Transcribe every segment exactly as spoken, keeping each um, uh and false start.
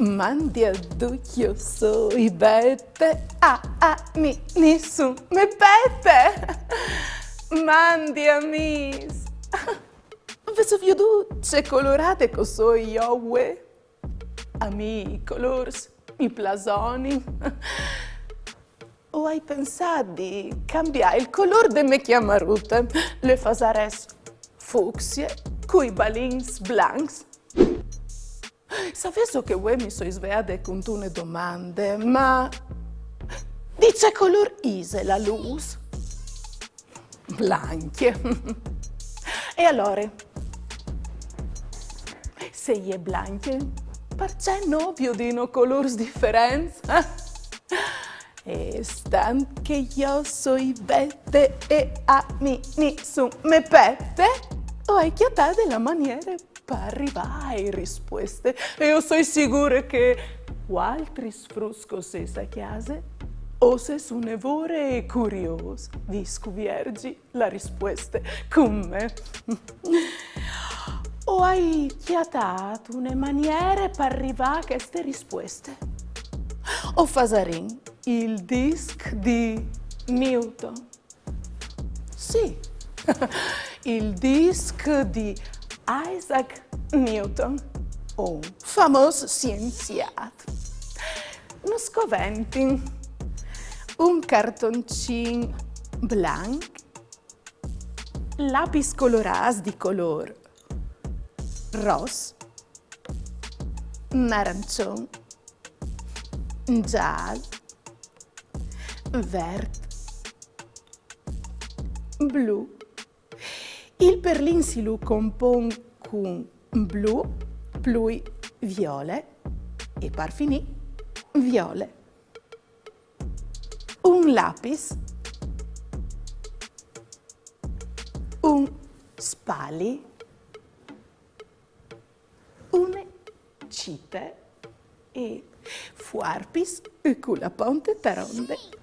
Mandi a ducj, jo soi Bete, a, a mi nissun me pete. Mandi, amîs. Vêso viodût ce colorade che o soi jo vuê? A mi i colôrs mi plasonin. O ai pensât di cambiâ il colôr de mê cjamarute. Le fasarès fucsie, cui balins blancs. Savêso che vuê mi soi sveade cuntune domande, ma di ce colôr ise la lûs? Blancje. E alore, se e je blancje, parcè no viodìno colôrs diferents? E stant che jo soi Bete e a mi nissun me pete, o ai cjatade la maniere par rivâ ae rispueste. E o soi sigure che vualtris fruts che o sês a cjase o sês une vore curiôs di scuvierzi la rispueste cun me. O ai cjatât une maniere par rivâ a cheste rispueste. O fasarìn il disc di Newton. Sì, il disc di Isaac Newton, un famôs sienziât. Nus coventin un cartoncin blanc, lapis colorâts di colôr ros, narançon, zâl, vert, blu. Il perlin si lu compon cun blu, plui viole e par finî viole. Un lapis, un spali, une cite e fuarpis cu la ponte taronde.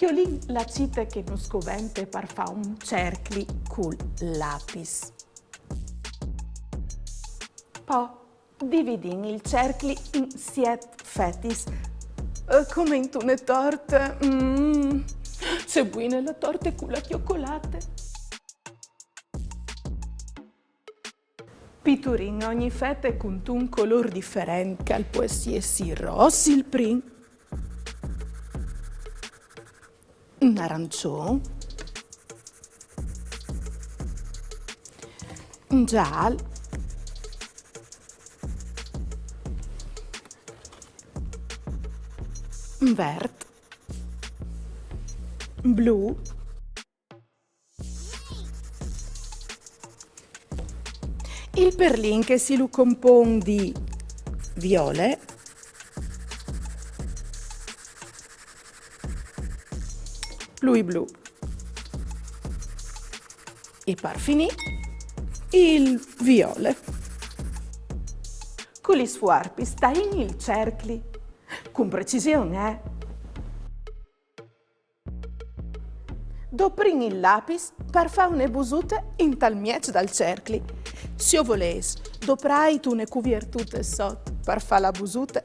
Cjolìn la cite che nus covente par fâ un cercli cul lapis. Po dividìn il cercli in siet fetis, eh, come intune torte. Mm, ce buine la torte cu la cjocolate! Piturìn ogni fete cuntun colôr diferent, che al pues jessi ros il prin, narançon, zâl, vert, blu. Il perlin che si lu compon di viole, plui blu e par finî il viole. Cu lis fuarpis taìn il cercli. Cun precision, eh? Doprìn il lapis par fâ une busute intal mieç dal cercli. Se o volês, doprait une cuviertute sot par fâ la busute.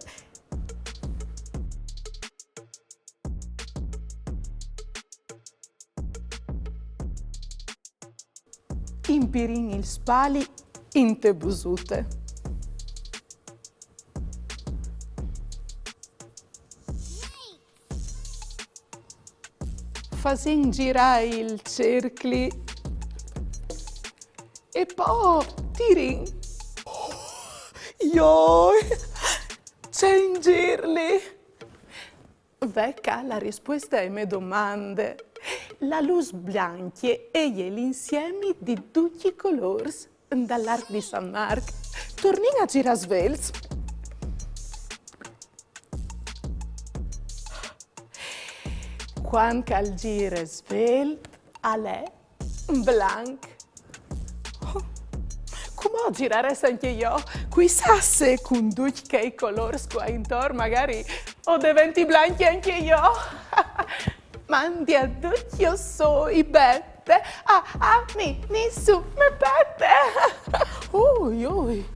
Impirìn il spali inte busute. Fasìn zirâ il cercli e po tirìn. Joi, ce inzirli! Ve ca la rispueste ae mê domande. La lûs blancje e je l'insiemi di ducj i colôrs dal arc di San Marc. Tornìn a zirâ svelts. Cuant che al zire svelt, al è blanc. Oh, cumò o zirarès ancje jo, cui sa se cun ducj chei colôrs che o ai intor, magari o deventi blancje ancje jo. Mandi a ducj, jo soi Bete. A, a mi nissun me pete. Ui, ui.